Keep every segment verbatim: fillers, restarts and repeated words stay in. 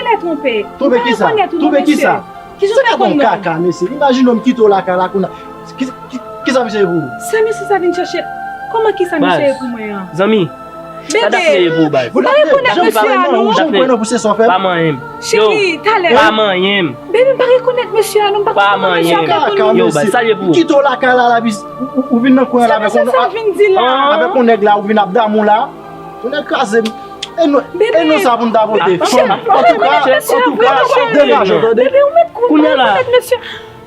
Lè twonpe. Twonpe kisa? Twonpe kisa? Kisa ka konn kaka, mesye? Imajine w m kite w lakay la kounye a. Ki, ki, kisa misye ye pou ou? Sa mesye sa vin chèche? Kòman kisa misye ye pou mwen an? Zanmi, sa Dapne ye pou ou, baz? Ou pa rekonèt mesye a, non? Jan w pran nan pou se sa w fè m? Pa manyen m. Cheri, talè. Pa manyen m. Bebe, m pa rekonèt mesye a, non, m pa konn kòman mesye a fè pou nou. Yo, baz, sa l ye pou ou? Kite w lakay la, la, ou, ou, ou vin nan kwen la avèk yon, avèk yon nèg la, ou vin ap damou la. Ou nèg kraze m. E nou, e nou sa pou n ta vote? Fanm. Antouka, antouka, degaje w, tande? Bebe, ou mèt konnen, ou mèt mesye.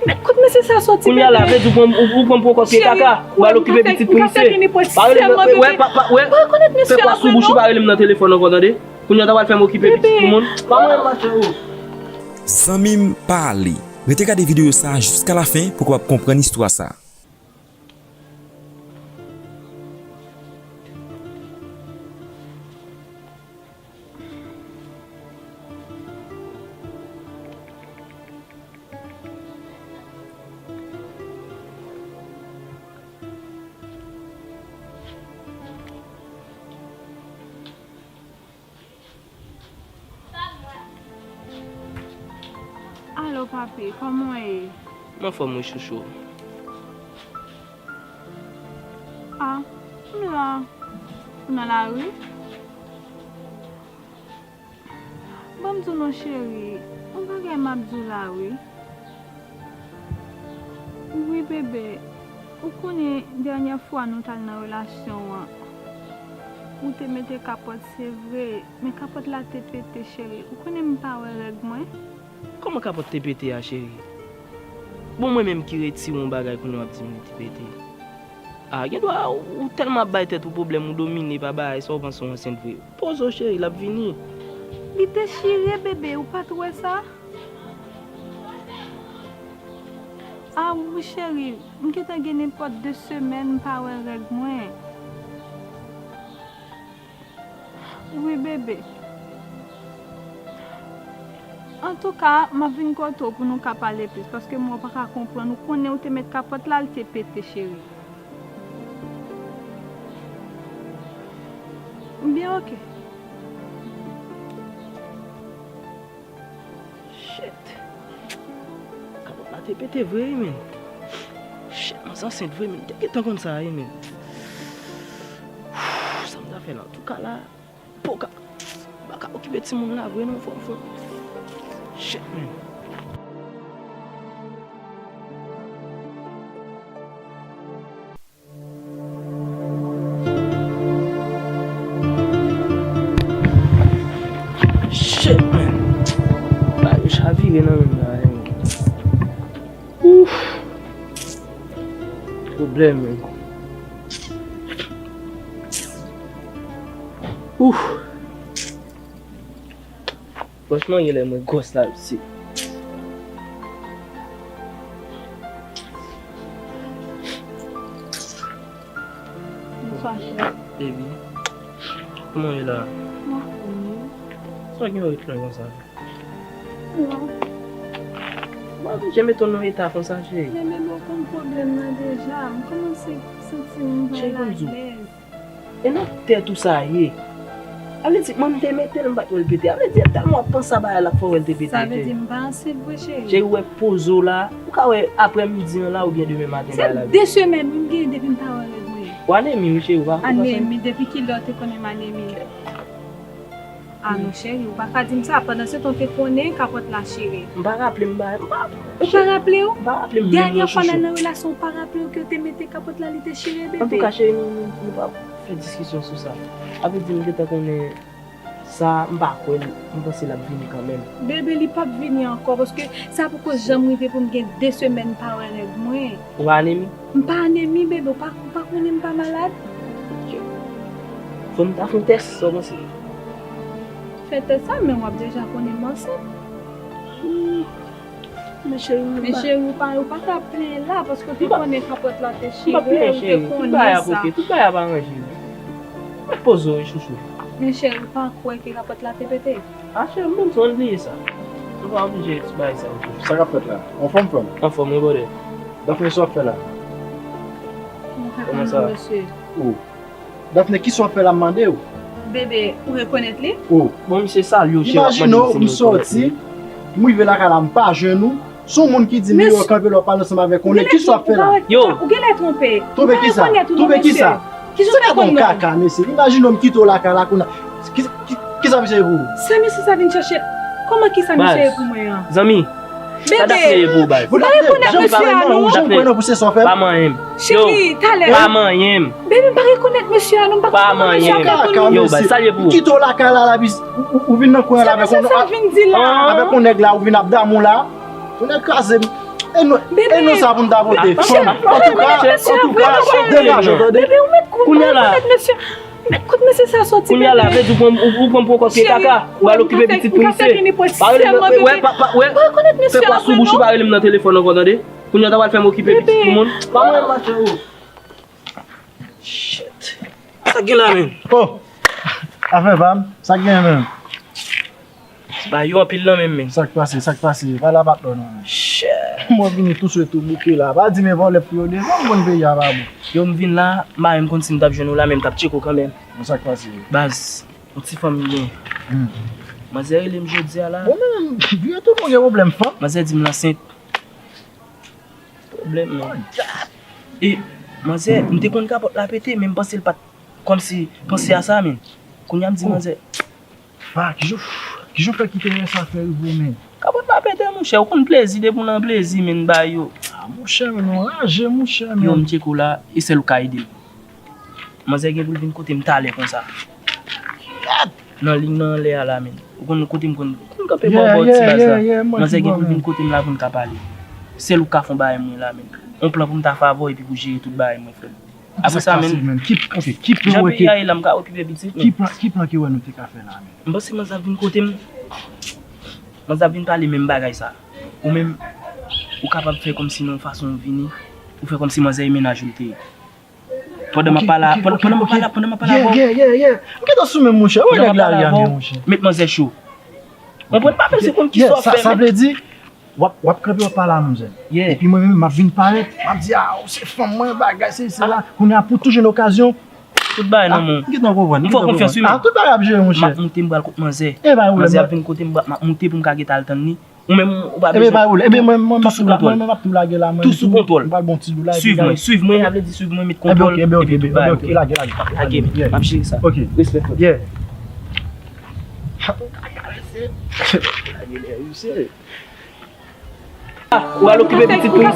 Mèt kote mesye sa soti, bebe. Kounye a la, vle di ou pran, ou, ou pran pwokòp pye kaka, ou al okipe pitit pou misye. Pa rele m nan, wè, pa, pa, wè, fè kwa sou bouch ou, pa rele m nan telefòn ankò, tande? Kounye a w ta pral fè m okipe pitit pou moun. Pa mwen mache ou. Zanmi m, pa ale. Rete gade videyo sa a jiska lafen pou w kapab konprann istwa sa a. Alo, papi, kòman w ye? M anfòm, wi, chouchou. A, m la. Ou nan lari? Ban m di w non, cheri, yon bagay m ap di w la, wi. Wi, bebe, ou konnen dènyè fwa nou t al nan relasyon an, ou te mete kapòt, se vre, men kapòt la te pete, cheri. Ou konnen m pa wè règ mwen. Kòman kapòt te pete a, cheri? Bon, mwen menm ki retire yon bagay kounye a w ap di m li te pete. A, gen dwa ou, ou tèlman ap bay tèt ou pwoblèm, ou domine pa bagay sa, ou panse w ansent vre. Poze w, cheri, l ap vini. Li dechire, bebe, ou pa t wè sa? A wi, cheri, m gentan gen nenpòt de semèn m pa wè règ mwen. Wi, bebe. Antouka, m ap vin kote w pou nou ka pale plis, paske m wè w pa ka konprann. Ou konnen ou te met kapòt la, l te pete, cheri. Byen, oke. Shit. Kapòt la te pete vre, wi, men. Shit, mwen ansent vre, men. M te gentan konn sa, wi, men. Sa m ta fè la, antouka la, m poko ka, m pa ka okipe timoun la vre, non, fò m fè. Shit, men. Shit, man. Bagay yo chavire nan men m la, man. Ouf. Pwoblèm, man. Ouf. Franchman, genlè mwen gwòs la, mesye. Bonswa, cheri. Baby, kòman w ye la? Mwen fini. Sa w gen w ret plen konsa? Non. Mwen oblije mete w nan eta konsa, cheri. Men bebe, w konn pwoblèm nan deja. M kòmanse santi m pa alèz. E nan tèt ou sa ye? A vle di, mwen m te mete l, m pa t wè l pete. A vle di, tèlman w ap panse a bagay la k fè w wè l te pete. Sa vle di m pa ansent vre, cheri? Cheri, ou wè poze w la, ou ka wè aprèmidi an la oubyen demen maten bagay la vini. Se de semèn wi m genyen depi m pa wè règ mwen. Ou anemi wi, cheri, ou pa, ou pa sonje? Anemi? Depi kilè w te konnen m anemi? A non, cheri, ou pa ka di m sa. Pandansetan, w te konnen kapòt la chire. M pa raple m, m pa, m pa, ou pa raple w? M pa raple m menm non, chouchou. Dènyè fwa n al nan relasyon, ou pa raple w ke w te mete kapòt la, li te chire, bebe? Antouka, cheri, nou, nou, nou pa fè diskisyon sou sa. A vle di, m gentan konnen sa, m pa kwè l, m panse l ap vini kanmenm. Bebe, li p ap vini ankò, paske sa poko janm rive pou m gen de semèn pa wè règ mwen. Ou pa anemi? M pa anemi, bebe, ou pa, ou pa konnen m pa malad? Fò m ta fè yon tès, sa w panse? Fè tès sa, men w ap deja konnen m ansent. Hmm. Men cheri, m pa. Men cheri, ou pa, ou pa ta plenyen la, paske w te konnen kapòt la te chire, ou te konnen sa. M p ap plenyen, cheri. Tout bagay ap oke, tout bagay ap aranje. Mèt poze w wi, chouchou. Men cheri, ou pa kwè ke kapòt la te pete? A, cheri, m menm tou, ann bliye sa. Nou pa oblije bay sa yo tou. Sa k ap fèt la? Anfòm, frè m? Anfòm, wi, brother. Dafne, sa w ap fè la? Kòman sa? Kòman sa? Dafne, kisa w ap fè la, m mande w? Bebe, ou rekonèt li? Oh. Bon, misye salye w, cheri, w ap mande m si m rekonèt li. Imajine w, m sòti, m rive lakay la, m pa jwenn ou. Se yon moun ki di m li wè w kanpe la, w ap pale ansanm avèk yon nèg. Kisa w ap fè la? Yo. Ou genlè twonpe. Twonpe kisa? Twonpe kisa? Se gade yon kaka, mesye. Imajine w, m kite w lakay la kounye a. Ki, ki, kisa misye ye pou ou? Sa misye sa vin chèche? Kòman kisa misye ye pou mwen an? Zanmi, sa Dapne ye pou ou, baz? Ou pa rekonèt mesye a, non? Jan m kwè nan pou se sa w fè m. Pa manyen m. Yo, cheri, talè. Pa manyen m. Bebe, m pa rekonèt mesye a, non, m pa konprann kòman mesye a fè konn. Yo, baz, sa l ye pou ou? Kite w lakay la, la, ou, ou, ou vin nan kwen la avèk yon, avèk yon nèg la, ou vin ap damou la. Ou nèg kraze m. E nou, e nou sa pou n ta vote. Fanm. Antouka, antouka, degaje w, tande? Bebe, ou mèt konnen, ou mèt konnen mesye. Mèt kote mesye sa soti, bebe. Kounye a la, vle di ou pran, ou, ou pran m pou yon kòk pye kaka. Ou al okipe pitit pou misye. Pa rele m nan, wè, pa, pa, wè. Fè kwa sou bouch ou, pa rele m nan telefòn ankò, tande? Kounye a w ta pral fè m okipe pitit pou moun. Pa mwen mache ou. Shit. Sa k gen la menm? Oh. Afè pa m. Sa k gen menm? Ba yo anpil nan menm men. Sa k pase, sa k pase? Pale a patnè w non. Shit. Mwen vini tou swe tou bouke la. Pa di men vòlè pou yo devan, m konn peyi a pa bon. Yo, m vin la, m pa menm konn si m t ap jwenn ou la, men m t ap tcheke w kanmenm. Bon, sa k pase? Baz, yon ti fanm m gen. Hmm. Manzè rele m jodi a la. Bon, men, vye tout moun gen pwoblèm fanm. Manzè di m l ansent. Pwoblèm, men. E, manzè, m te konn kapòt la pete, men m panse l pa t kòmsi panse a sa, men. Kounye a m di manzè. Fa, kijan, kijan w fè kite sa fè rive w, men? Kapòt la pete, monchè. Ou konn plezi, depi w nan plezi, men, bay yo. Ah, monchè, men, nou raje, monchè, men. Yo, m tcheke w la, e sèl ou ka ede m. Manzè gen pou l vin kote m talè konsa. Nan liy nan anlè a la, men. Ou konn kote m konn, konn kanpe bò, bò ti baz la. Manzè gen pou l vin kote m la pou n ka pale. Sèl ou ka fè yon bagay mwen la, men. Yon plan pou m ta fè avè w epi pou jere tout bagay mwen, frè m. Apre sa, men. Ki, ok, ki plan w wè ke, jan peyi a ye la, m ka okipe pitit, men. Ki plan, ki plan ke w wè nou te ka fè la, men? M panse manzè ap vin kote m. Manzè ap vin pale menm bagay sa. Ou menm, ou kapab fè kòmsi nan yon fason w vini, ou fè kòmsi manzè e mennaj ou l te ye. Pandan m ap pale, pandan, pandan m ap pale, pandan m ap pale avè w. Yeah, yeah, yeah. M gentan sou menm, monchè. Wè nèg lari a menm, monchè. Met manzè cho. Ou konprann, pa bezwen konn kisa w ap fè, sa vle di, w ap, w ap kanpe, w ap pale a manzè. Yeah. Epi mwen menm, m ap vin parèt, m ap di, ah, ou se fanm mwen, bagay, se, se la. Kounye a, pou tou jwenn okazyon. Tout bagay nan men w. M gentan konprann. M fè w konfyans, wi, men. Ah, tout bagay ap jere, monchè. M ap moute, m pral kot manzè. Manzè ap vin kote m, m ap moute pou m ka gentan al tann li. Ou menm, ou pa bezwen. Ebyen, pa pwoblèm. Ebyen, mwen, mwen, tou sou kontwòl. Mwen, mwen ap tou lage la, mwen. Tou sou kontwòl. Mwen pral bon ti lou la, epi lage. Suiv mwen, suiv mwen, sa vle di suiv mwen, met kontwòl, epi tout bagay, ok. Ebyen, ok, ebyen, ok, ok, lage, lage, lage. Lage, m ap jere sa. Ok. Respè frè m. Yeah. Ou al okipe pitit pou misye.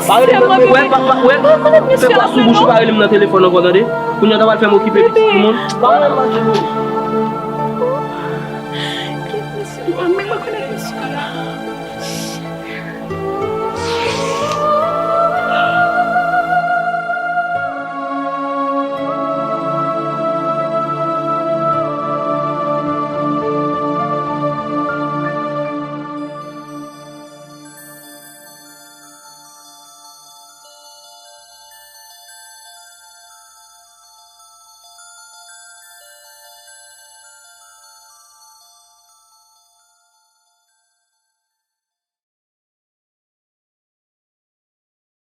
Pa rele m nan, wè, pa, pa, wè. Fè kwa sou bouch ou, pa rele m nan telefòn ankò, tande? Kounye a w ta pral fè m okipe pitit pou moun. Pa rele m nan telefòn. Kèt mesye, m pa menm rekonèt mesye a.